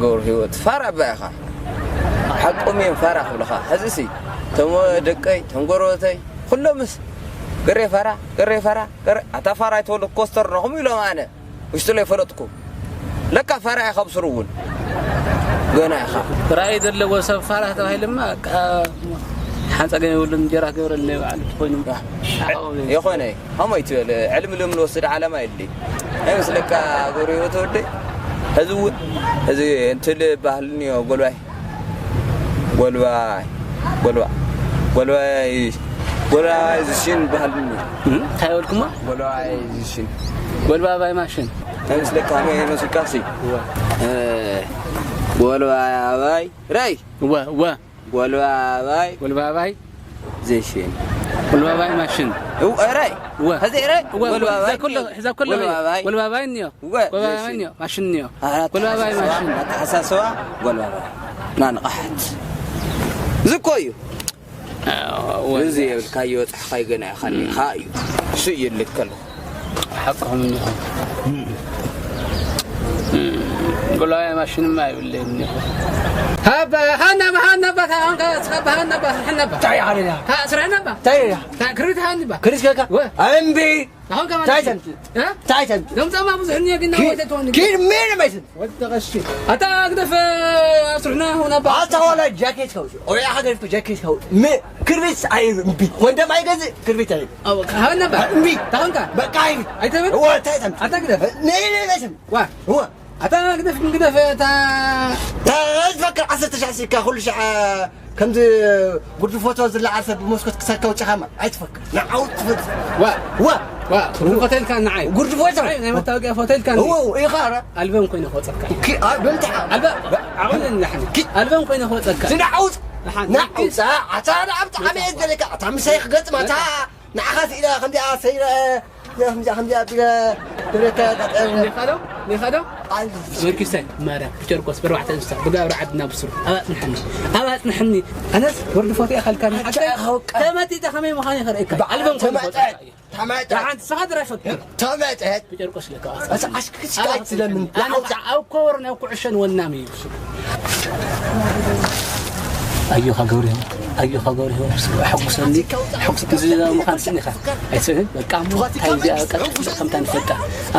ገብረ ህይወት ፋራ እባ ኢኻ። ሓቆም እዮም ፋራ ክብልኻ። ሕዚሲ እቶም ደቀይ፣ እቶም ጎረበተይ ኩሎምስ ገሬ ፋራ፣ ገሬ ፋራ፣ ገሬ ኣታ ፋራ ኣይተወለድኩ ኮስተር ነኹም ኢሎም ኣነ ውሽጡ ላይ ፈለጥኩ። ለካ ፋራ ኢኻ ብስሩ እውን ገና ኢኻ። ራእይ ዘለዎ ሰብ ፋራ ተባሂሉማ በቃ ሓንጻ ገና ይብሉ እንጀራ ክገብረልና ይበዓል ኮይኑ። የኾነ ከምኡ ኣይትበል። ዕልም ልም ንወስድ ዓለማ የድሊ ኣይመስለካ? ገብረ ህይወት ወደይ፣ ሕዚ እውን እዚ እንትል ባህልኒ እዮ ጎልባይ ጎልባይ ጎልባ ጎልባይ ጎልባይ ዝሽን ባህልኒ እንታይ በልኩማ? ጎልባይ ዝሽን ጎልባባይ ማሽን ኣይመስለካ? ከመይ ይመስልካ ሲ ጎልባይ ኣባይ ራይ ወ ወ ጎልባባይ ጎልባባይ ዘሽን ጎልባባይ ማሽን ራይ ወ ኸዚ ራይ ወ ጎልባባይ እዛ ኩሎ እዛ ኩሎ ጎልባባይ ጎልባባይ እንዮ ወ ጎልባባይ ዘሽን እንዮ ማሽን እንዮ ኣራት ጎልባባይ ሓሳስባ ማሽን ኣተሓሳስባ ጎልባባይ ናንቕሓት ዝኮ እዩ። እዚ የብልካዮ ጻሕኻይ ገና ኢኻ እኒኻ እዩ። እሱ እዩ ልከሉ። ሓቅኹም እኒኹም። ብላያ ማሽንማ ይብለይ እኒኹ። ሃባ ሃናባ ሃናባ ታንካ ስኻባ ሃናባ ሃናባ ታይ ዓለያ ታስራናባ ታይ ያ ታ ክሪት ሃንባ ክሪት ከካ ወ ኣምቢ ኣሁን ከማን ታይ ተምቲ እ ታይ ተምቲ ሎም ጻማ ብዙሕ እኒያ ግን ኪ- ወይተ ትሆን ኪድ ሜን መይትን ወደ ቀሺ ኣታ ግደፍ ኣስርሕና ሁና ባ ኣታ ዋላ ጃኬት ከውሲ ኦያ ሀገር ጃኬት ከው ሜ ክርቢት ኣይብ እምቢ ወንደም ኣይገዝእ ክርቢት ኣይብ ኣው ሃና ባ እምቢ ታንካ በቃ ኣይብ ኣይተበል ወ ታይ ተምቲ ኣታ ግደፍ ነይ ነይ ነይ ተምቲ ዋ ወ ኣታ ግደፍ ግደፍ ኣታ ታ ዝፈክር ዓሰርተ ሻዕ ሲካ ኩሉ ሻዕ ከምዚ ጉርዲ ፎቶ ዝለዓል ሰብ ብመስኮት ክሳካ ውጭኻ ማ ኣይትፈክር ንዓው ትፈት ዋ ዋ ዋ ጉርዲ ፎቶ ኢልካ ንዓይ ጉርዲ ፎቶ ናይ መታወቂያ ፎቶ ኢልካ እዎ ኢኻ ራ ኣልበም ኮይነ ክወፀካ ኪ ኣ ብምታ ኣልበም ዓውነ ንላሕኒ ኪ ኣልበም ኮይነ ክወፀካ ንዓው ንዓው ኣታ ንዓው ዓመት ዘለካ ኣታ ምሳይ ክገጥም ኣታ ንዓኻ ስኢላ ከምዚኣ ሰይረ ከምዚኣ ከምዚኣ ኣቢለ ክብለካ ኣጋጣሚ ኔኻዶ ኔኻዶ ኣይ ጊዮርጊሰ ማርያም ጨርቆስ ብርባዕተ እንስሳ ብጋብሪ ዓድና ብስሩ ኣብ ኣጽንሐኒ ኣብ ኣጽንሐኒ ኣነስ ወርዲ ፎቶ ኢኻ ኢልካኒ ሓቂ ኢኻ ወቃ ተመጢጠ ከመይ ምዃን ይኽርእየካ ኣልበም ኮይኑ ተመጠጥ ተመጠጥ ሓንቲ ስኻ ድራይ ፈቱ ተመጠጥ ብጨርቆስ ኢለካ ኣታ ዓሽክሽካ ኣይትለምን ኣነ ኣብ ኮወር ናይ ኩዕሾን ወናም እዩ ኣዮኻ ገብርሄ ኣዮኻ ገብርሄ ኣሕጉሰኒ ሕጉስ እዚ ምዃን ስኒ ኢኻ ኣይትስእልን በቃ እሞ እንታይ እዚኣ በቃ ከምታ ንፈልጣ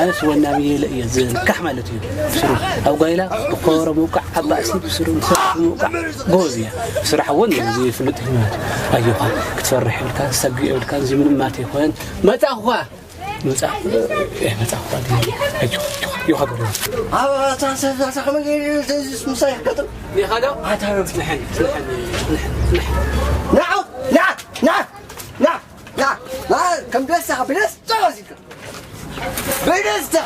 ኣነስ ወናም የለ እየ ዝብል ካሕ ማለት እዩ ስሩ ኣብ ጓይላ ብኮሮ ምውቃዕ ኣብ ባእሲ ብስሩ ንሰብ ምውቃዕ ጎበዝ እያ ስራሕ እውን እዚ ፍልጥ እዩ ማለት ኣዮኻ ክትፈርሕ የብልካ ሰጊ የብልካ እዚ ምንም ማለት ኣይኮነን መጻእኹ መጻ መጻ ዮሃ ገብረ ኣብ ኣታ ሰብ ዛሳ ከመይ ገይሩ እዚ ምሳይ ክገጥም ኒኻዶ ኣታ ጽንሐኒ ጽንሐኒ ጽንሐኒ ጽንሐኒ ንዓ ንዓ ንዓ ንዓ ንዓ ንዓ ከም ደስታ ብደስታ ወሲድካ ብደስታ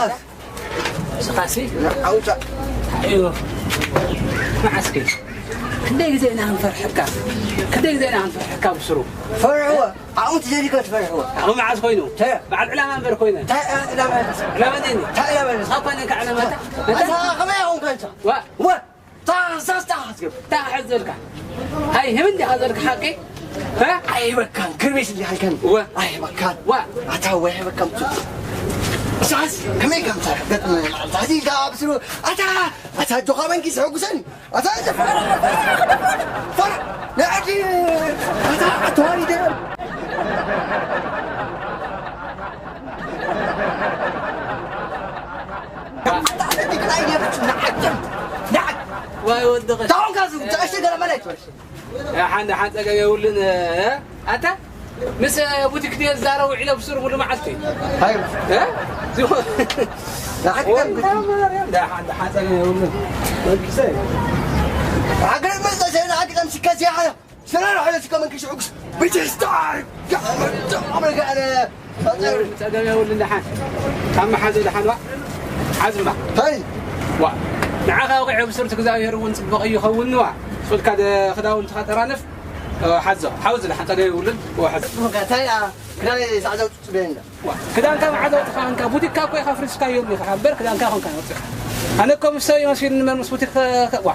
ስኻሲ ንዓ ውጻእ እዩ ንዓስኪ ክንደይ ግዜ ኢና ክንፈርሐካ ክንደይ ግዜ ኢና ክንፈርሐካ ብስሩ ፈርሕዎ ኣብኡ ትደሊካ ትፈርሕዎ ኣብኡ መዓዝ ኮይኑ ተ- በዓል ዕላማ እምበር ኮይነ እንታይ ዕላማ ኣለስ ዕላማ እንዴኒ እንታይ ዕላማ ኣለስ ካብ ኮይነ ካብ ዕላማ እታ እታ ከመይ ኣኹም ከንሳ ዋ ወ ታሳስ ታስገብ ታሕዝ ዘልካ ኣይ ህም እንዲኻ ዘልካ ሓቂ እ? ኣይበካን ክርቤት እንዲኻ ኢልካን ዋ ኣይበካን ዋ ኣታ ወይ ኣይበካን ሳስ ከመይ ከምታ ገጥመ ታዚ ጋብስሩ ኣታ ኣታ ጆኻ መንኪ ዝሕጉሰኒ ኣታ ፈራ ፈራ ናይ ዓዲ ኣታ ተዋሪደ ዋይ ወዲ ቐ- ታውን ካሱ ተእሽተ ገለ መለት ሓንደ ሓንፀገ የብሉን ኣታ ምስ ቡቲክ ድየ ዝዛረቡ ዒለ ብሱር ሙሉ መዓልቲ ሃይ እ? ዝሞ- ንዓክተም ወይታ ማርያም፣ ዳ ሓንደ ሓንፀገ የብሉን ወዲሰ ሃገር መፀ ሰይና ዓዲ ቀምሲካ ሲያሓ ስለራ ሕለስካ መንኪ ሽዑግስ ብትስታር ጋመ ጋነ ጸገም የብሉን ደሓን ካብ መሓዘ ደሓን ዋ ሓዝማ ታይ ዋ ንዓኻ ውቕዕ ብስርት እግዚኣብሔር እውን ጽቡቕ ይኸውን ዋ ሱልካ ክዳውንትኻ ተራንፍ ሓዞ ሓውዚ ደሓን ጸገም የብሉን ዋ ሓዞ ታይ ክዳን ሳዕዛው ጽበየና ክዳንካ መዓዝ ኣውፅኻ እንካ ቡቲካ እኮ ኢኻ ፍሪስካዮ እኒኻ እምበር ክዳንካ ኮንካ ነውፅኻ ኣነ እኮ ምስ ሰብ ይመስል ንመን ምስ ቡቲክ ዋ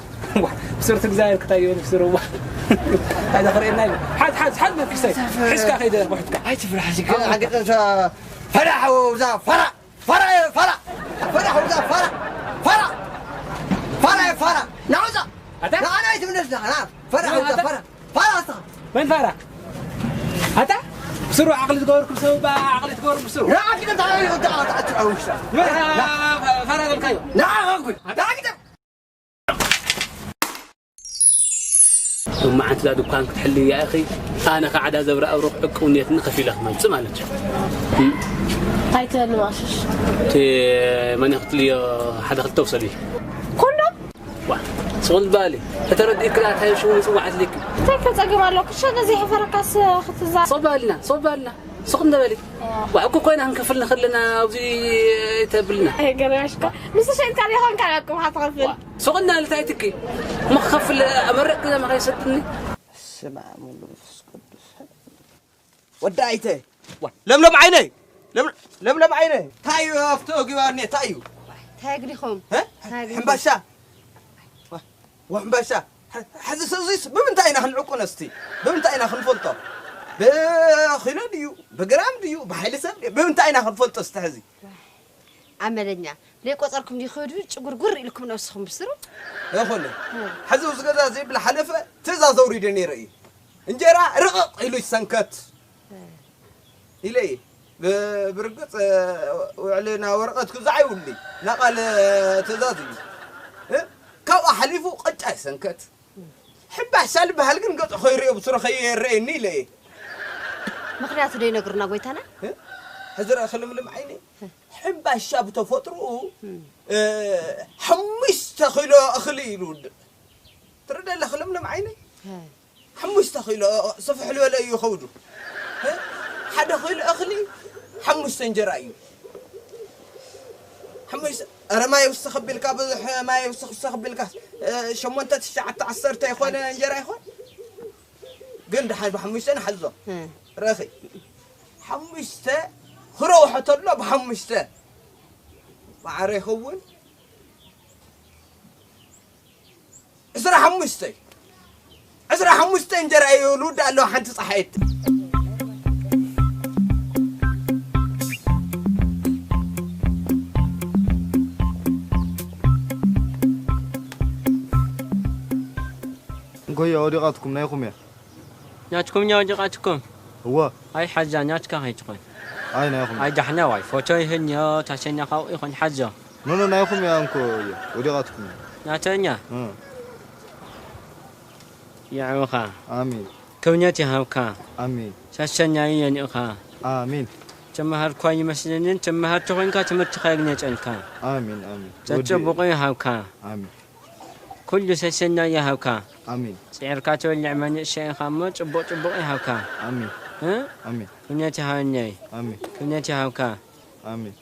ብስርት እግዚኣብሔር ክታዮ ብስር ዋ ኣደ ክርእየና ኢሉ ሓዝ ሓዝ ሓዝ መንክስተይ ሒዝካ ከይደ ቡሕትካ ኣይትፍራሕ ኣገጠንሳ ፈራ ሓወ ውዛ ፈራ ፈራ ፈራ ፈራ ሓወ ውዛ ፈራ ፈራ ፈራ ፋራ ናውዛ ኣታ? ንዓና ኣይትምለስ ንዓና። ፋራ ናውዛ ኣታ? ፋራ ፋራ ኣታ? መን ፋራ ኣታ? ብስሩ ዓቕሊ ዝገበርኩም ሰብ እባ ዓቕሊ ትገበሩ ብስሩ። ንዓና ኪደ ታሪ ታሪ ታሪ ሽታ። ፋራ ዘልካዮ። ንዓና ኣታ? ሎማዓንቲ እዛ ድኳን ክትሕልያ ኢኺ፣ ኣነ ከዓ እዛ ዘብረ ኣብሩኽ ዕቁብ ኔትኒ ከፊለ ክመጽእ ማለት እዩ። እንታይ ትበሊ ማሽሽ? እቲ መን ክትልዮ ሓደ ክልተ ውሰዲ። ኮንዶም? ዋ፣ ስቕ በሊ። ከተረዲእኪ ደኣ እንታይ ሽሙ ምጽዋዕ ኣድልይኪ? እንታይ ከጸግም ኣሎ? ክሻ ነዚ ሕፈረካስ ክትዛ- ስቕ በልና፣ ስቕ በልና። ስቕ እንደ በሊ። ዋ፣ እኮ ኮይና ክንከፍል ንኽእል ኣለና፣ ኣብዚ ተብልና። ኣይገርምሽካ? ምስ ሸይጥካ ዲኻ ኮንካ ዕቁብኻ ትኸፍል? ዋ፣ ስቕ እንዳልት ኣይትኪ። እሞ ክኸፍል ኣመረቅ ገዛ መኻይ ሰድኒ። በስመ ኣብ ወወልድ ወመንፈስ ቅዱስ። ወዲ ኣይተ። ዋ፣ ለምለም ዓይነይ። ለም-፣ ለምለም ዓይነይ። እንታይ እዩ ኣብቲ ጊባኔ፣ እንታይ እዩ? እንታይ ኣግዲኹም? እ? እንታይ ኣግዲኹም? ሕምባሻ። ዋ፣ ዋ፣ ሕምባሻ። ሐ-፣ ሐዚ ሰዚስ ብምንታይ ኢና ክንዕቁኖ እስቲ? ብምንታይ ኢና ክንፈልጦ? ብኪሎ ድዩ? ብግራም ድዩ? ብሓይሊ ሰብ ድዩ? ብምንታይ ኢና ክንፈልጦ እስቲ ሐዚ? ኣመለኛ፣ ዘይቆጸርኩም ድዩ ክህዱ ጭጉርጉር ኢልኩም ነብስኹም ብስሩ? ይኹን። እ። ሐዚ ኣብዚ ገዛ ዘይብል ሓለፈ ትእዛዝ ኣውሪደ ነይረ እዩ። እንጀራ ርቕቕ ኢሉ ይሰንከት። እ። ኢለ እየ። ብ-፣ ብርግጽ፣ እ፣ ውዕልና ወረቐት ክብዛዕ ይብሉኒ። ናቓል፣ እ፣ ትእዛዝ እዩ። እ? ካብኡ ሓሊፉ ቅጫ ይሰንከት። ሕምባሻ ዝበሃል ግን ገጹ ከይርእዮ ብስሩ ከይረኣየኒ ኢለ እየ። ምኽንያቱ ዶ ይነግሩና ጎይታና? እ? ሕዚ ረእኺ ልምልም ዓይነይ። ሕምባሻ ብተፈጥሮኡ፣ እ፣ ሓሙሽተ ኪሎ እኽሊ እዩ ዝውድእ። ትረድእ ኣለኺ ለምለም ዓይነይ? እ። ሓሙሽተ ኪሎ ስፍሕ ዝበለ እዩ ከብዱ። እ? ሓደ ኪሎ እኽሊ ሓሙሽተ እንጀራ እዩ። ሓሙሽተ፣ ኧረ ማይ ውስኽ ኣቢልካ፣ ብዙሕ ማይ ውስኽ፣ ውስኽ ኣቢልካ፣ እ፣ ሸሞንተ፣ ትሽዓተ፣ ዓሰርተ ይኾነ እንጀራ ይኾን? ግን ደሓን ብሓሙሽተ ንሓዞ። እ። ረኺ። ሓሙሽተ ክረውሖ ተሎ ብሓሙሽተ። ማዕረ ይኸውን። ዕስራ ሓሙሽተ። ዕስራ ሓሙሽተ እንጀራ እዩ ልውዳእ ኣለዎ ሓንቲ ጸሓይት። ጎያ ወዲቓትኩም ናይኹም እያ። ናትኩም እያ ወዲቓትኩም? እወ። ኣይ ሓዛ ናትካ ከይትኾን። ኣይ ናይኹም። ኣይ ዳሕና ዋይ ፎቶ ይህንዮ ታሸኛ ካብኡ ይኾን ሓዞ። ኖ፣ ኖ፣ ናይኹም እያ እንኮ እያ። ወዲቓትኩም እያ። ናተኛ? እ። ይዕብኻ። ኣሜን። ክብነት ይሃብካ። ኣሜን። ሸሸኛ የንእኻ። ኣሜን። ትመሃርኳ ይመስለንን ትመሃር ተኾይንካ ትምህርትኻ የግነጨልካ። ኣሜን፣ ኣሜን። ተጨብቑ ወዲ ይሃብካ። ኣሜን። ኩሉ ሰሰናይ ይሃብካ። ኣሜን። ጽዒርካ ትበልዕ መንእሰይ ኢኻ እሞ ጽቡቕ ጽቡቕ ይሃብካ። ኣሜን። እ? ኣሜን። ክብነት ይሃበኒ። ኣሜን። ክብነት ይሃብካ። ኣሜን።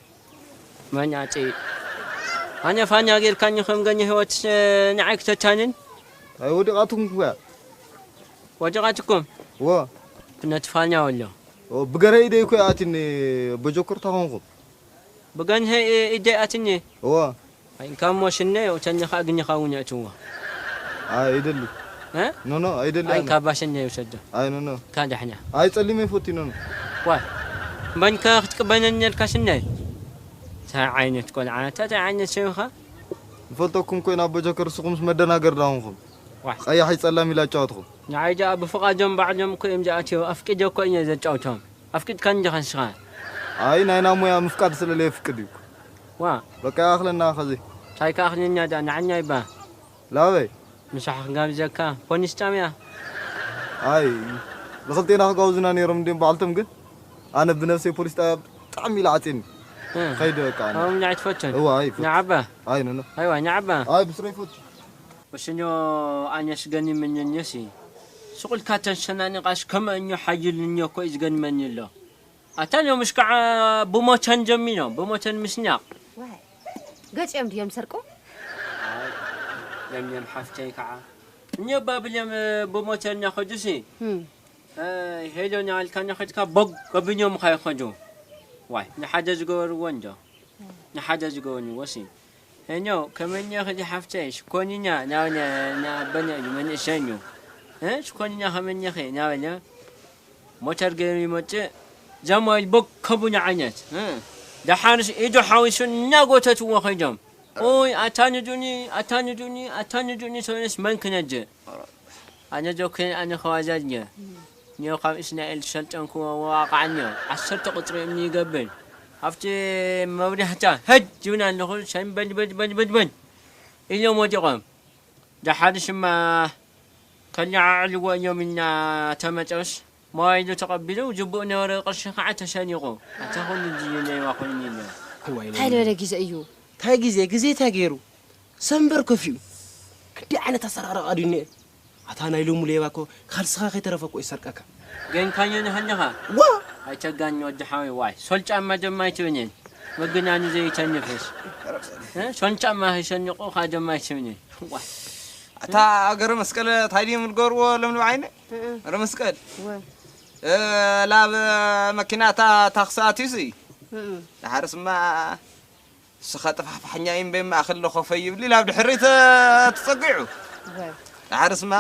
መን ኣጽኢ-፣ ኣነ ፋና ጌርካኒ ከም ገኘ ህይወት ንዓይ ክተታንን? ኣይ ወዲቓትኩም እኮ እያ። ወዲቓትኩም? እወ። ነቲ ፋና ወሎ። ኦ፣ ብገረ ኢደይ እኮ እያ ኣትኒ በጀኩር ታኾንኩም። ብገንሀ ኢደይ ኣትኒ? እወ። ኣይ፣ እንካ እሞ ሽነዮ፣ ተኒ ኸኣ ግኒኻ እውን የእትዎ። ኣይ፣ ኣይደሊ። እ? ኖ፣ ኖ፣ ኣይደሊ ኣይ፣ ኣነ። ካባ ሽነዮ ውሰዶ። ኣይ፣ ኖ፣ ኖ። ካዳሕና። ኣይ፣ ጸሊም ኣይፈቱ፣ ኖ፣ ኖ። ዋይ፣ እምበንከ ክትቅበለኒ ነርካ ሽነይ? እንታይ ዓይነት ቆልዓ፣ እንታይ ዓይነት ሰብ ኢኻ? ንፈልጠኩም ኮይና ኣብ በጀከር ንስኹምስ መደናገር ዳኹምኹም። ዋይ። ቀያሕ ጸላም ኢላ ኣጫወትኹም። ንዓይ ደኣ ብፍቓዶም ባዕሎም እኮ እዮም ዝኣትዩ፣ ኣፍቂደ እኮ እየ ዘጫውቶም። ኣፍቂድካኒ ዲኻ ንስኻ? ኣይ፣ ናይና ሞያ ምፍቃድ ስለ ለየፍቅድ እዩ። ዋ። በቃ ይኣኽለና ኸዚ። እንታይ ክኣኽለና ደኣ፣ ንዓኛ ይባ። ላበይ? ምሳሕ ክጋብዘካ፣ ፖሊስ ጣብያ። ኣይ፣ ንኽልቴና ክጋብዙና ነይሮም እንድዮም በዓልቶም ግን፣ ኣነ ብነብሰይ ፖሊስ ጣብያ ብጣዕሚ ኢሉ ዓጽየኒ። እ። ኸይደ በቃ ኣነ። ከምኡ ንዓይ ትፈቱን? እዋ፣ ኣይ፣ ይፈቱ። ንዓባ? ኣይ፣ ኖ፣ ኖ። ኣይዋ፣ ንዓባ? ኣይ፣ ብስረይ ይፈቱ። ወስኖ ኣነስ ገኒመኒ እኒኦሲ፣ ስቕ ኢልካ ተሰናኒቓስ ከመ እኞ ሓይሉኒ እኮ እዩ ዝገንመኒ ኣሎ። ኣታ ሎምስ ከዓ ብሞተን ጀሚሮም፣ ብሞተን ምስናቕ። ዋይ፣ ገጺኦም ድዮም ዝሰርቁ? ኣይ፣ ለምለም ሓፍተይ ከዓ፣ እኒኦ ባብሎም ብሞተን እናኸዱሲ፣ እም። ኣይ፣ ሄሎ እናበልካ እናኸድካ ቦግ ኣቢሎምኻ ይኸዱ። ዋይ፣ ንሓደ ዝገበርዎ እንዶ። ንሓደ ዝገበርዎሲ። ሄኖ፣ ከመኛኺ ዝሓፍተይ፣ ሽኮኒና፣ ናብነ፣ ናበነ እዩ፣ መንእሰይ እዩ። እ፣ ሽኮኒና ከመኛኺ፣ ናበነ፣ ሞተር ገይሩ ይመጽእ፣ ዛማዊል ቦከቡኒ ዓይነት፣ እ፣ ደሓንስ ኢዱ ሓዊሱ እናጎተትዎ ኸይዶም። ኦይ ኣታንዱኒ ኣታንዱኒ ኣታንዱኒ ሰውነስ መን ክነጀ ኣነ ጆኬን ኣነ ከዋጃጅ ኒዮ ካብ እስናኤል ዝሰልጠንኩዎ ወቃዕኒዮ ዓሰርተ ቁፅሪ እምኒ ይገብር ኣብቲ መብሪህታ ሀጅ ይብና ኣለኹ ሰንበድ በድ በድ በድ በድ ኢሎም ወዲቖም ደሓር ሽማ ከለዓዕልዎ እዮም ኢልና ተመጠስ ሞባይሉ ተቐቢሉ ዝቡእ ነበረ ቅርሺ ከዓ ተሰኒቑ ኣታ ኩሉ ድዩ ነይዋ ኮይኑ ኢልና እንታይ ዝበለ ግዜ እዩ እንታይ ግዜ ግዜ እንታይ ገይሩ ሰንበር ከፊኡ ክንደይ ዓይነት ኣሰራርቓ ድዩ እኒኤ ኣታ ናይ ሎሙ ሌባ እኮ ካልስኻ ከይተረፈ እኮ ይሰርቀካ ገንካዮ ንሃለኻ ዋ ኣይተጋኒ ወዲ ሓወይ ዋይ ሶል ጫማ ድማ ኣይትብንን ምግናኒ ዘይተንፍስ እ? ሶል ጫማ ከይሰንቑኻ ድማ ኣይትብንን ዋይ ኣታ ገረ መስቀል ታይ ድዮም ዝገብርዎ ለምለም ዓይነ ገረ መስቀል እ፣ ላብ መኪናታ ታክሲ ኣትዩሲ ደሓርስማ ንስኻ ጠፋሕፋሕኛ እዩ እምበይ ማእኸል ለኾፈ ይብል ኢላ ኣብ ድሕሪት ትፀጊዑ ደሓር ስማ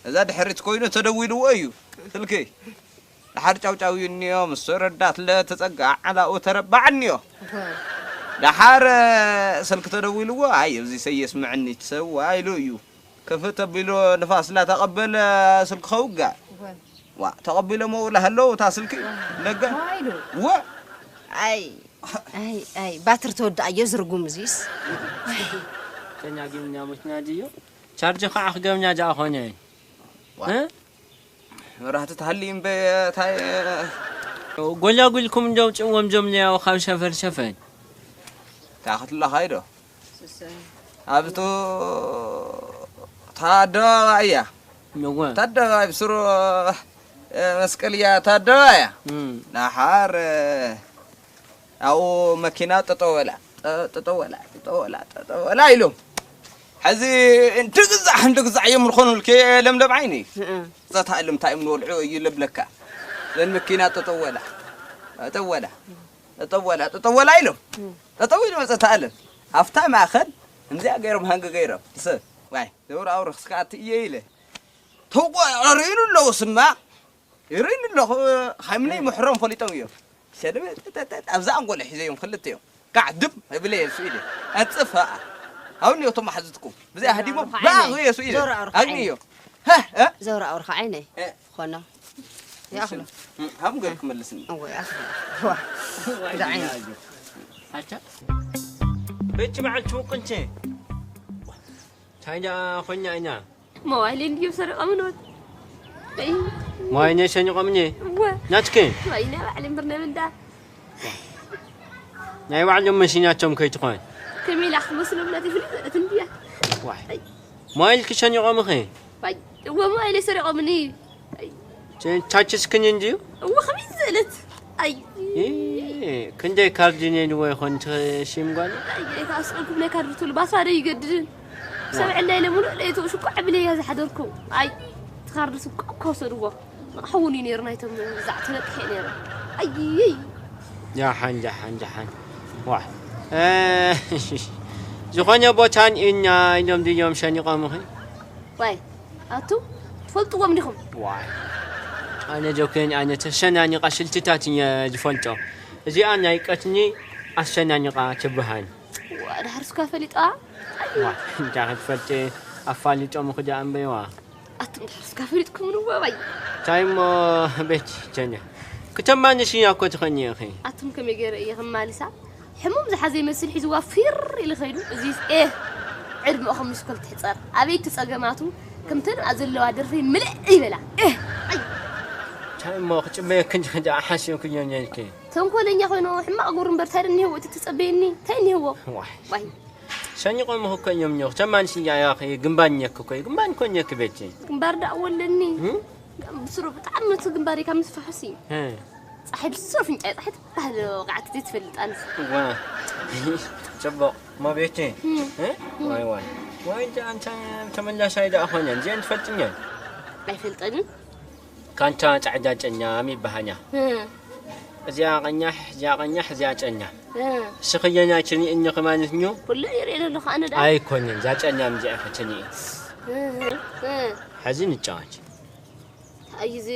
እዛ ድሕሪት ኮይኑ ተደዊልዎ እዩ ስልኪ ደሓር ጫውጫው እዩ እኒዮ ምስ ረዳት ለተፀግዓ ዓላኡ ተረባዕ እኒዮ ደሓር ስልኪ ተደዊልዎ ኣይ እዚ ሰየስምዐኒ ትሰዋ ኢሉ እዩ ክፍት ኣቢሉ ንፋስ እናተቐበለ ስልኪ ከውግዕ ዋ ተቐቢሎሞ ውላ ሃለው እታ ስልኪ ደገ ዋ ኣይ ኣይ ኣይ ባትሪ ተወዳኣዮ ዝርጉም እዚስ ከኛ ግን ናሙትና ድዩ ቻርጅ ከዓ ክገብና ደኣ ኾነ መብራህቲ ተሃሊ እምበ ታይ ጎላጉልኩም እንደው ጽዎም ዞም ለያው ካብ ሰፈር ሰፈር ታኸትላ ኻይዶ ኣብቱ ታደባባይ እያ ንወ ታደባባይ ብስሩ መስቀል እያ ታደባባይ እያ እም። ናሓር ኣብኡ መኪና ጠጠወላ ጠጠወላ ጠጠወላ ጠጠወላ ኢሎም ሕዚ እንድግዛዕ እንድግዛዕ እዮም ዝኾኑልኪ ለምለም ዓይኒ እም። ጸታ እልም እንታይ እዮም ንወልዑ እዩ ለብለካ ዘን መኪና ጠጠወላ ጠጠወላ ጠጠወላ ጠጠወላ ኢሎም ጠጠው ኢሉ መጸ ተኣለም ኣብታ ማእኸል እንዚኣ ገይሮም ሃንገ ገይሮም ሰብ ዋይ ዘውር ኣውርኽ ስካ ኣቲ እየ ኢለ ተቆራሪኑ ኣለዉ ስማ ይርእኒ ኣለኹ ሃይምነይ ምሕሮም ፈሊጦም እዮም ሰለበ ኣብዛ ኣንጎለ ሒዘዮም ክልተ እዮም ካዕ ድም እብለ እየ እሱ ኢለ ኣንጽፍ ሃኣ ሃውኒ እቶም ሓዝትኩም ብዚኣ ሃዲሞም ባእ እየ እሱ ኢለ ኣግኒ እዮም ዘውር ኣውርኽ ዓይነይ ኮና ይኣኽሎ ሃም ገር ክመልስኒ እወ ይኣኽሎ ዋ ግዳ ዓይነይ ኣታ በቲ በዓል ትውቅንተ ታይዳ ኮይና ኢና ሞባይል እንድዩ ሰሪቆምኒ ወት ሞባይል ነይ ሰኒቆምኒ እወ ናትኪ ሞባይል ናይ ባዕል እምበር ናይ ምንዳ ናይ ባዕሎም መሲናቶም ከይትኾን ከመይ ኢላ ክትመስሎም ናት ይፍልጥ እት እንድያ ዋይ ሞባይል ክሰኒቆምኺ እወ ሞባይል ሰሪቆምኒ ታች ስክሪን እንድዩ እወ ከመይ ዝእለት ኣይ ክንደይ ካርድ ነይድዎ ይኾን እቲ ሲም ጓል ኣይ ካስቆልኩም ናይ ካርድ ትብሉ ባትራ ዶ ይገድድን ሰብዕና ኢለ ሙሉእ ለይቱ ሽኳዕ ብለያ ዝሓደርኩ ኣይ እቲ ካርድ ሽኳዕ እኳ ውሰድዎ ንቕሓውን እዩ ነይሩ ናይቶም ዛዕ ተነቅሐ ነይሩ ኣይይ ጃሓን ጃሓን ጃሓን ዋ ዝኾነ ቦታን ኢና ኢሎም ድዮም ሸኒቖምኺ ዋይ ኣቱም ትፈልጥዎም ዲኹም ዋይ ኣነ ጆኬን ኣነ ተሰናኒቓ ስልትታት እየ ዝፈልጦ እዚኣ ናይ ቀትኒ ኣሰናኒቓ ትበሃል ዋ ድሓር ስኳ ፈሊጣ እንታይ ክትፈልጢ ኣፋሊጦም ክዳ ኣንበይዋ ኣቱም ድሓር ስኳ ፈሊጥኩም ንወባይ እንታይ እሞ ቤት ጀነ ክተማንሽያ እኮ ትኸኒ ኢኺ ኣቱም ከመይ ገይረ እየ ከማልሳ ሕሙም ዝሓዘ ይመስል ሒዝዋ ፊር ኢሉ ኸይዱ። እዚ ኤህ ዕድመኡ ከም ንስኮል ትሕጸር። ኣበይ እቲ ጸገማቱ ከምተን ኣብ ዘለዋ ደርፈይ ምልእ ይበላ። ኤህ ኣይ። ታይ እሞ ክጽበየክን ደኣ ሓሲብክዮ ነይርኪ። ተንኮለኛ ኮይኑ ሕማቕ ጉር እምበር ታይ እኒሄዎ እቲ ትጸበየኒ? ታይ እኒሄዎ? ዋይ። ዋይ። ሰኒቖም እኮ እዮም እኒኦ። ተማን ስያ ያኺ ግንባር እኒኦክ እኮ እዩ። ግንባር እኮ እኒኦክ ቤቲ። ግንባር ደኣ ወለኒ። እም? ብስሩ ብጣዕሚ እቲ ግንባር ካብ ምስፋሕሲ። እ። ጻሕል ስሩ ፍንጫይ ጻሕል ባህል ወቃዕቲ ዘይትፈልጥ ኣንስ። ዋ። ጽቡቕ። ማ ቤቲ። እም። እ? ዋይ፣ ዋይ። ዋይ፣ እንተ ኣንተ ተመላሳይ ደኣ ኾነ። እዚኣን ትፈልጥኛል? ኣይፈልጠንን። ካንታ ጻዕዳ ጨኛም ይበሃኛ። እም። እዚኣ ቀኛሕ፣ እዚኣ ቀኛሕ፣ እዚኣ ጨኛም። እም። እስኺ የናይ ትንእኒ ከማንትኙ? ኩሉ ይርኢ ኣለኹ ኣነ ደኣ። ኣይኮንን። እዛ ጨኛም እዚኣ ኢኺ ትንኢ። እም፣ እም። ሕዚ ንጫወት። ኣይ፣ እዚ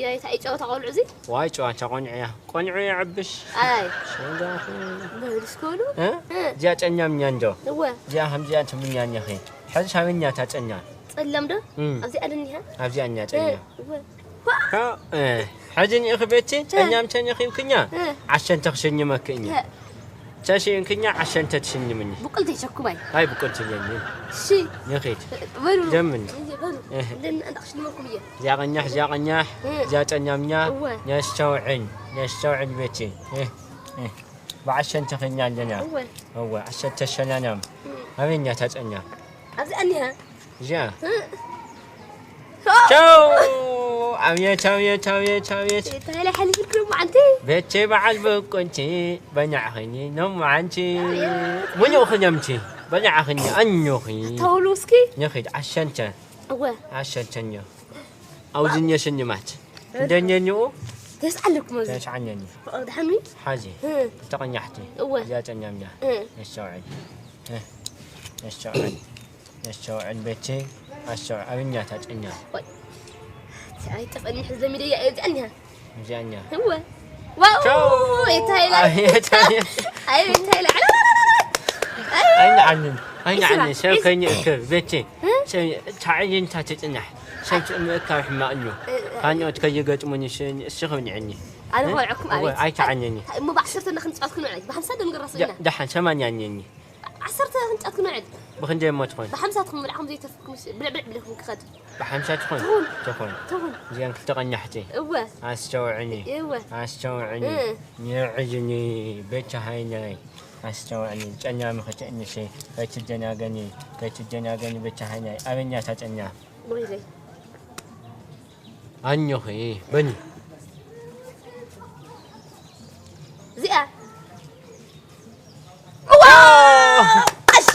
ያይታ ኣይጫወታ ቆልዑ እዚ። ዋይ፣ ጨዋታ ቆንዑ እያ። ቆንዑ የዕብሽ። ኣይ። ሸጋኹ። በሉ እስከ በሉ። እ? እ። እዚኣ ጨኛምኛ እንዶ። እወ። እዚኣ ከምዚኣ ትምኛኛኺ። ሕዚ ሳበኛ እታ ጨኛ። ጸላም ዶ? እም። ኣብዚኣ ዶ እኒሃ? ኣብዚኣ እኛ እ፣ ጨኛ። እወ። ዋ! ካ-፣ እ፣ ሕዚ እኒኢኺ ቤቲ፣ እ። ጨኛም ተኒኺብክኛ። እ። ዓሸንተ ክሸኝመኪ እኛ። እ። ተሽንክኛ ዓሸንተ ትሽንምኒ። ብቁል ዘይሸኩባይ። ኣይ ብቁል ትብለኒ። እሺ። ንኺድ። በሉ። ጀምን። በሉ። እህ። እንደን ኣንዳ ክሽልመኩም እየ። እዚኣ ቀኛሕ፣ እዚኣ ቀኛሕ፣ እ። እዚኣ ጨኛምኛ። እወ። ነስተውዕል፣ ነስተውዕል ቤቲ። እህ፣ እህ። ብዓሸንተ ኸኛ ኣለና። እወ። እወ፣ ዓሸንተ ሸናናም። እ። ኣበኛ ታጨኛ። ኣብዚ ኣኒሃ። እዚኣ። እ። ቻው! ኣብየት፣ ኣብየት፣ ኣብየት፣ ኣብየት። እንታይ ኢለ ሓሊፍልኩም መዓልቲ? ቤቼ በዓል ብቁንቲ፣ በናዕኽኒ፣ ኖም መዓንቲ። ኣብየት። ሙሉእ ኽነምቲ፣ በናዕኽኒ፣ ኣኞኺ። ተውሉ እስኪ። ንኺድ፣ ዓሸንተ። እወ። ዓሸንተ እኞ። ኣውዝኘ ሽልማት። እንደኛ እኒኡ? ተስዓለኩም ኣብዚ። ተስዓኘኒ። ፍቕሪ ድሓን ሚ? ሓዚ። እ። ክልተ ቀኛሕቲ። እወ። እዚኣ ጨኛምኛ። እ። ነስተውዕል። እ። ነስተውዕል። ነስተውዕል ቤቲ፣ ኣስተውዕል። ኣብኛ ታጨኛ። ወይ። ኣይጠፍአኒ፣ ሕዚ ለሚደያ እየ፣ እዚኣ እኒሃ። እዚኣ እኒሃ። እወ። ዋው! ቻው! የታይላ። ኣይ፣ የታይላ። ኣይ፣ የታይላ። ኣይ፣ ኣይንዓንን፣ ኣይንዓንን። ዒስራ፣ ሰብ ዒስራ። ከይንእክብ፣ ቤቲ። እ? ሰብ፣ ታዕይን ታትጽናሕ። ሰብ ምእካብ ሕማቕ እዩ። እ፣ እ። ካልኦት ከይገጥሙኒ ሽ-፣ እስኺ ንዕኒ። ኣነ እ? ከወልዐኩም፣ እወ፣ ኣቤት። ኣይትዓንኒ። እሞ ብዓሰርተ እና ክንጻወት ክንውዕል። ብሓምሳ ዶ ንገራሱ ደ-፣ ኢና? ደሓን፣ ሰማንያ እኒኒ። ዓሰርተ ክንጫት ክንውዕል። ብኽንደይ እሞ ትኾን? ብሓምሳ ትኹን፣ ብልዓኹም ዘይተርፍኩም፣ ብልዕ ብልዕ ብልኹም ክኸድ። ብሓምሳ ትኾን? ትኹን። ትኾን። ትኹን። እዚኣን ክልተ ቀኛሕቲ። እወ። ኣስተውዕኒ። እወ። ኣስተውዕኒ። እ። ንዕዝኒ፣ ቤቻ ሃይናይ። ኣስተውዕኒ። ጨኛሚ ክትእንሺ፣ ከይትደናገኒ፣ ከይትደናገኒ፣ ቤቻ ሃይናይ። ኣበኛ እታ ጨኛ? ብኺደይ። ኣኞኺ፣ በኒ። እዚኣ። እዋ! ኣሽ!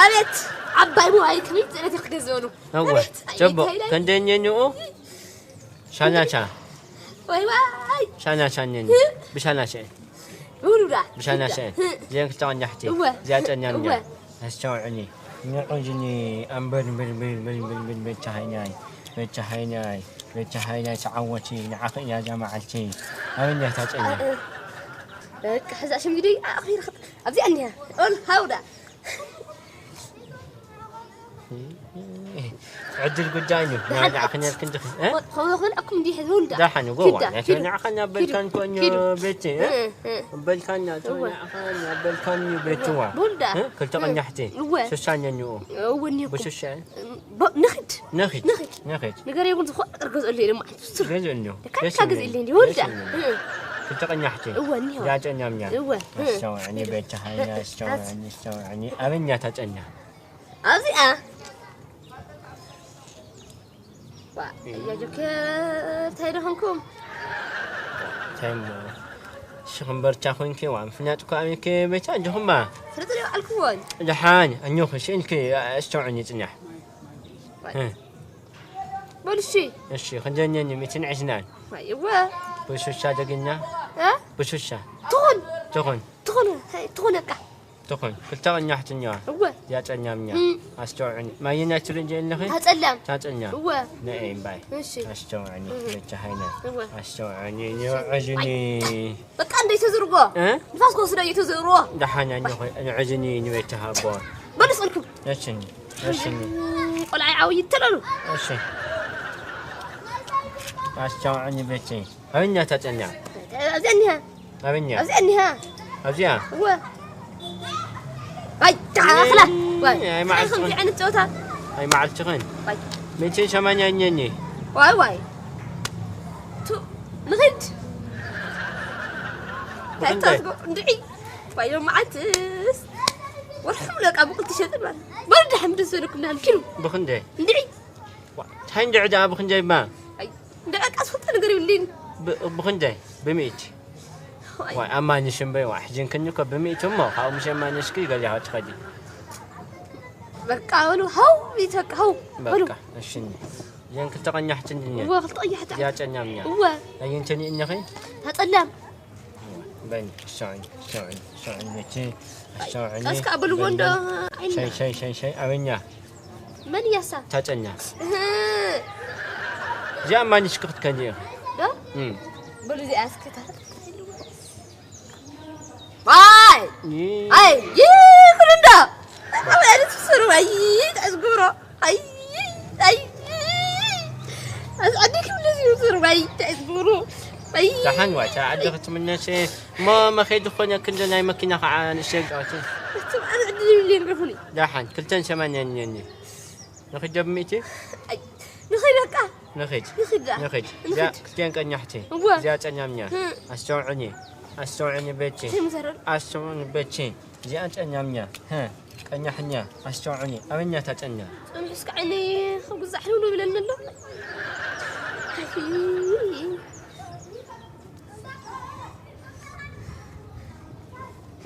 ኣቤት! ዓባይ ሞባይል ከመይ ዝኣለት ክትገዝእሉ? እወ፣ ኣቤት! ጀቦ፣ ኣየካይዳይ! ከንደየን እኒኦ? ሻናቻ። ዋይ፣ ዋይ! ሻናቻ እኒአኒ። ህ? ብሻናቻ። ውሉዳ። ብሻናቻ። ህ? እዚአን ክልተ ቀኛሕቲ። እወ። እዚኣ ጨኛምኛ። እወ። ኣስተውዕኒ። ንዑ እዚኒ ኣንበር፣ በር፣ በር፣ በር፣ በር፣ በር፣ በር፣ ቻሃይናይ። በር፣ ቻሃይናይ። በር፣ ቻሃይናይ ተዓወቲ። ንዓኺ እያ እዛ መዓልቲ። ኣበይ እኒኣ እታ ጨኛ? እ፣ እ። በቃ፣ ሕዛ ሽም ግደይ፣ ኣኺርክ። ኣብዚኣ እኒኣ። ኦል ሃውዳ። ዕድል ጉዳይ እዩ። ደሓን ናይ ዓኽን ያልክን ድኺ፣ እ? ኸ-፣ ኸ-፣ ኸ-፣ ኣኩም እንዲህ ዝውልዳ። ደሓን፣ ጎዋ፣ ኪዳ፣ ናቸው ኪዱ፣ ንዓኻ እናበልካን ኪዱ፣ ኮኞ ኪዱ። ቤቲ፣ እ? እ፣ እ። በልካን ናቸው እወ። ንዓኻ እናበልካን እዩ ቤትዋ። ብውልዳ። እ? ክልተ እ። ቀኛሕቲ። እወ። ሱሳን የንኡ። እወ፣ እኒኹ። ብሱሳ። ብ-፣ ንኽድ። ንኺድ። ንኺድ። ንኺድ። ንገር ይኹን ዝኾ-፣ እርገዝኦ ለይ ድማ። ሱር። ገዝእ እንዲሁ። ደካ ደስ ደካ ገዝእ ይብል። ለይ እንዲሁ። ወልዳ። ደስ ይብል። እ። ክልተ ቀኛሕቲ። እወ፣ እኒሆ። ያ ጨኛምኛ። እወ። እ። ኣስተውዕኒ ቤት ቻሃይና፣ ኣስተውዕኒ፣ ኣስተውዕኒ። ኣበኛ ታጨኛ። ኣብዚኣ። ዋ፣ እያ ጆከር፣ እንታይ ደኸንኩም? እንታይ እሞ? ሽኽምበርቻ ኮንኪ፣ ዋ፣ ምፍላጥ እኮ ኣበይኪ ቤታ እንዲኹማ? ስለ ጥሪኦ ኣልኩዎን። ደሓን፣ ኣኞኺ፣ ሽእንኪ፣ ኣስተውዕኒ ጽናሕ። ዋይ። እ። በሉ እሺ። እሺ፣ ክንደየን ሚእትን ዕስናን። ዋይ፣ እወ። ብሱሻ ደግኛ? እ? ብሱሻ። ትኹን። ትኹን። ትኹን፣ ሀይ፣ ትኹን በቃ። ትኹን። ክልተ ቀኛሕትኛ። እወ። ያጨኛምኛ። እም። ኣስተውዕኒ። ማየናይ ትርኢ እንጂ ኣለኺ? ታጸላም። ታጸኛ። እወ። ነኤ እምባይ። እሺ። ኣስተውዕኒ። እህ። በቻ ሃይና። እወ። ኣስተውዕኒ። ዮዕዝኒ። በቃ እንደይ ተዝርጎ። እ? ንፋስ ክወስዶ እዩ ተዝርጎ። ደሓን እያ፣ ንዕዝኒ ንቤት ተሃቦ። በሉ ስእልኩም። እሺ፣ እሺ። ቆልዓ ይዓው ይተለሉ። እሺ። ኣስተውዕኒ ቤተይ። ኣበኛ ታጨኛ? ኣብዚኣ እኒሃ። ኣበኛ? ኣብዚኣ እኒሃ። ኣብዚኣ? እወ። ኣይ፣ ተዓኽላ። ዋይ፣ ኣይ፣ መዓልቲ ከምዚ ኾን። ዓይነት ጨወታ። ኣይ፣ መዓልቲ ኾን። ዋይ። ሚእትን ሰማንያ እኛኒ። ዋይ፣ ዋይ። ቱ፣ ንኽድ። ብኽንደይ? እንታይ ትገብሩ? እንድዒ። ዋይ፣ ዮም መዓልትስ። ወርሒ ሙሉ በቃ ብቁል ትሸጥን ማለት። በሉ ደሓን ደስ በለኩም፣ ደሓን ኪዱ። ብኽንደይ? እንድዒ። ዋ፣ እንታይ እንድዒ ደኣ ብኽንደይ እባ? ኣይ፣ እንድዒ በቃ ዝፈልጦ ነገር የብለይን። ብ-፣ ብኽንደይ? ብሚእቲ? ዋይ። ዋይ፣ ኣማንሽ እምበይ፣ ዋ፣ ሕጂ እንክኒ እኮ ብሚእቲ እሞ፣ ካብኡ ምስ ኣማንሽኪ ገሊኻ ትኸዲ። በቃ በሉ፣ ሃው፣ ይተካ፣ ሃው፣ በሉ። በቃ፣ እሺ፣ እኒ። እዘን ክልተ ቀኛሕቲ እንድኒ። እወ፣ ክልተ ቀያሕቲ። እዚኣ ጨኛም እያ። እወ። ኣየንተን እኒኺ? ታጸላም። በኒ፣ ኣስተውዕሊ፣ ኣስተውዕሊ፣ ኣስተውዕሊ፣ በቲ፣ ኣስተውዕሊ። ቀስ ከኣ በልዎ እንዶ፣ በኒ። ዓይንና። ሸይ፣ ሸይ፣ ሸይ፣ ሸይ፣ ኣበኛ። መን እያ እሳ? ታጨኛ። እህ። እዚኣ ማንሽ ክትከኒ ኢኻ። ዶ እም። በሉ እዚኣ እስኪ ታዲያ። ዋይ ይ- ኣይ ይኽል እንዶ ኣብ ዕለት ስሩ ኣይ ተዝግብሮ ኣይ ኣይ ኣዝዓዲክ እንደዚህ ስሩ ኣይ ተዝግብሮ ኣይ ደሓን ዋይ፣ ተዓዲ ክትምነሽ እሞ መኸይድ ዝኾነ ክንዲ ናይ መኪና ከዓ ንእሽተይ ቃወቲ። እትም ኣዝዕዲ ይብልን ግፉኒ ደሓን ክልተን ሰማንያን እኒአኒ። ንኽድ ዶ ብሚእቲ? ኣይ ንኸይድ በቃ ንኽድ። ንኽድ ዳ ንኽድ። ንኽድ። እዚኣ ክልቲኣን ቀኛሕቲ። እወ። እዚኣ ጸኛምኛ። ህ። ኣስተውዕኒ። ኣስተውዕኒ ቤቲ። እንታይ ምዘረል ኣስተውዕኒ ቤቲ። እዚኣ ጸኛምኛ። ህ። ቀኛሕኛ። ኣስተውዕኒ። ኣበኛ ታጸኛ። ጸንሑ እስከ ዓይነይ ክጉዛዕ ሕልው ይብለኒ ኣሎ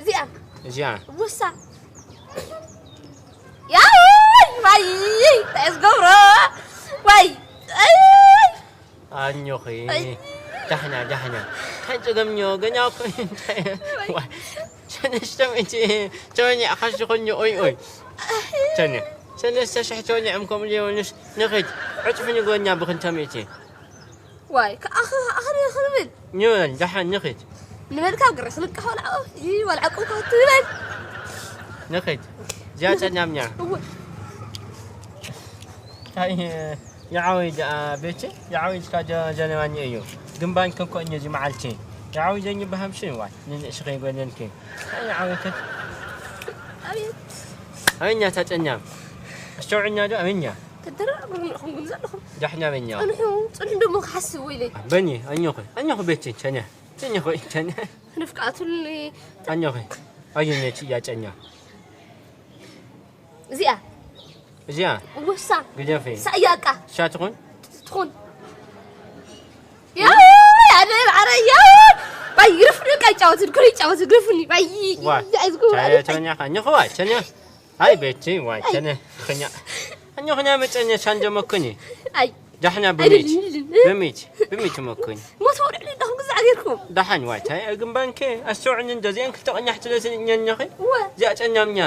እዚኣ እዚኣ። ወሳ ያው ዋይ እንታይ ዝገብሮ ዋይ ኣኞኺ። ዳሕና ዳሕና። እንታይ ጸገምኞ ገና እኮ እንታይ። ዋይ። ሰለስተ ሚእቲ ተወኒ ኣኻሽ ዝኾንዮ ኦይ ኦይ። ተነ። ሰለስተ ሽሕ ተወኒ ዕምኮም ሊዮንስ ንኽድ። ዕጽፊ ንጎኛ ብኽንተ ሚእቲ። ዋይ ከኣኸ ኣኸ ክንብል ንበል ደሓን ንኽድ። ንበልካ ግረ ስልካ ወልዓኦ ይወልዓቁ ትበል ንኽድ። እዚኣ ጸኛምኛ። እወ እንታይ የዓወይ ደኣ ቤቲ የዓወይ እስካ ጀነባኒ እዩ ግንባን ከንኮ እኛ እዚ መዓልቲ የዓወይ ዘኝ በሃምሽን ዋይ ንንእሽ ከይጎደልኪ እንታይ የዓወይ ከት ኣቤት ኣበኛ ታጨኛ ኣስተውዕኛ ዶ ኣበኛ ተደራረቡ ንኹም ግን ዘለኹም ዳሕና በኛ ጽንሑ ጽንሑ ደሞ ክሓስብ ወይለይ በኒ ኣኛኹ ኣኛኹ ቤቲ ቸነ ቸኛኹ ቸነ ንፍቃቱልኒ ኣኛኹ ኣየነች ያጨኛ እዚኣ እዚኣ ወሳ ግደፊ ሳያቃ እሳ ትኹን ትኹን ያው ያለ ማዕረ ያው ባይ ግርፍኒ ቃ ይጫወት ግሪ ይጫወት ግርፍኒ ባይ ዋ ያዝጉ ተኛኻ ኛኹ ዋ ቸኛ ኣይ ቤቲ ዋይ ቸነ ኸኛ ኣኛኹ ና መጨኛ ቻንጀ መኩኒ ኣይ ዳሕና ኣይደልን ብሚት ይልን ብሚት ብሚት መኩኒ ሞት ወርዕሊ ዳኹም ግዛዕ ጌርኩም ዳሓን ዋይ ታይ ግንባንከ ኣስተውዕኒ እንዶ እዚኣን ክልተ ቀኛሕቲ ለስንኛኛኸ እወ እዚኣ ጨኛምኛ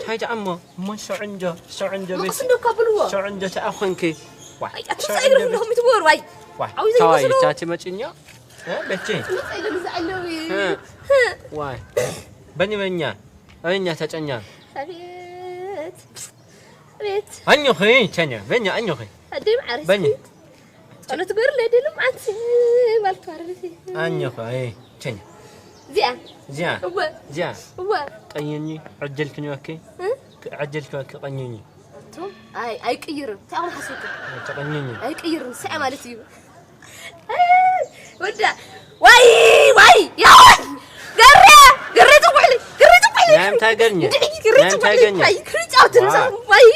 ታይ ተኣሞ እሞ ሸዑንጆ ሸዑንጆ ቤት መቕስ እንዶ እኳ ብልዎ ሸዑንጆ ተኣኾንኪ ዋይ ኣይ ኣቱም ሳይግርፍ እንደኹም ይትወር ዋይ ዋይ ዓው ይዘይ ታዋይ ይወስዶ። ታቲ መጭኛ እ ቤቲ ጽንጽ ኢለ ንዛ ኣለዊ ዋይ በኒ በኛ ኣበኛ ተጨኛ ኣቤት ኣቤት ኣኞኸ ቸኛ በኛ ኣኞኸ ኣደይ ማዕረ በኒ ጸሎት ግበር ለደልም ኣንቲ ባልኳርንቲ ኣኞኸ ቸኛ እዚኣ እዚኣ እወ እዚኣ እወ ቀኝኒ ዕድል ክንወኪ እ? ዕድል ክንወኪ ቀኝኒ ኣቶ ኣይ ኣይቅይርን እንታይ ኣኹም ሓስብኩም ተቐኝኒ ኣይቅይርን ስዐ ማለት እዩ ወዳ ዋይ ዋይ ያወይ ገረ ገረ ጽውዕሊ ገረ ጽውዕሊ ናይ ምንታይ ገርኛ? እንድዒ ገረ ናይ ምንታይ ጽውዕሊ ገርኛ? ኣይ ክርጫውትን ዋ። ዋይ